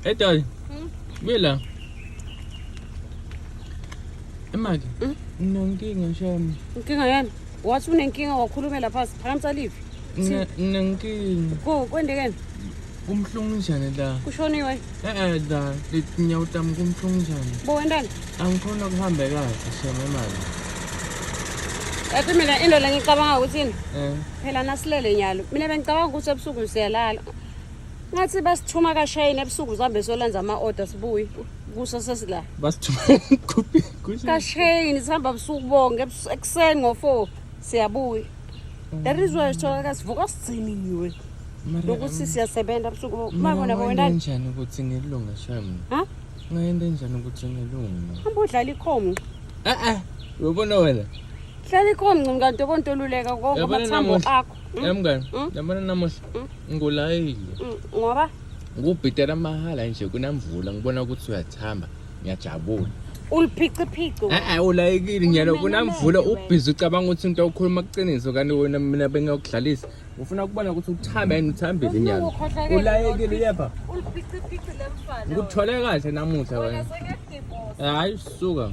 Hey dali. Buye la. Emaki. Nginenkinga shami. Inkinga yani? Wathi unenkinga wakhulumela phasi. Phakamisa livi. Nginenkinga. Ko kwendekeni? Kumhlungu njani la? Kushoniwe. Eh eh la, letinyawo tami kumhlungu njani? Bo wentani? Angikhona kuhambe kahle shami emali. Yathi mina into le ngicabanga ukuthi yini? Eh. Phela nasilele nyalo. Mina bengicabanga ukuthi ebusuku siyalala. Ngathi basithuma kashayini ebusuku sihambe solenza ama-order sibuye. Kuso sesila. Basithuma kuphi? Kusho. Kashayini sihamba busuku bonke ekuseni ngo-4 siyabuya. That is why sitholakala sivuka sigciniwe. Mara, Lokuthi siyasebenza busuku bonke. mara Mabona ngayenda wena njani ukuthi ngilunge shami? Ha? Ngayenda njani ukuthi ngilunge? Hamba udlala ikhomo. Eh eh. Uyabona wena? Hlala ikhomo kanti okontoluleka konke Yabona amathambo namuhla. akho. Eh mngani, Mm. yabona namuhla ngulayile. Ngoba Ngubhidela amahhala nje kunamvula ngibona ukuthi uyathamba ngiyajabula. uliphiciphici. Eh eh ulayekile nyalo kunamvula Umelele wena. ubhizi ucabanga ukuthi into okhuluma kuqiniso kanti wena mina bengiyokudlalisa. Ufuna ukubona ukuthi uthambe yini uthambile nyalo. Ukhohlakele. Ulayekile uyeva. Uliphiciphici lemfana. Ngikuthole kahle namuhla wena. Wena sengiyadivosa. Hayi suka.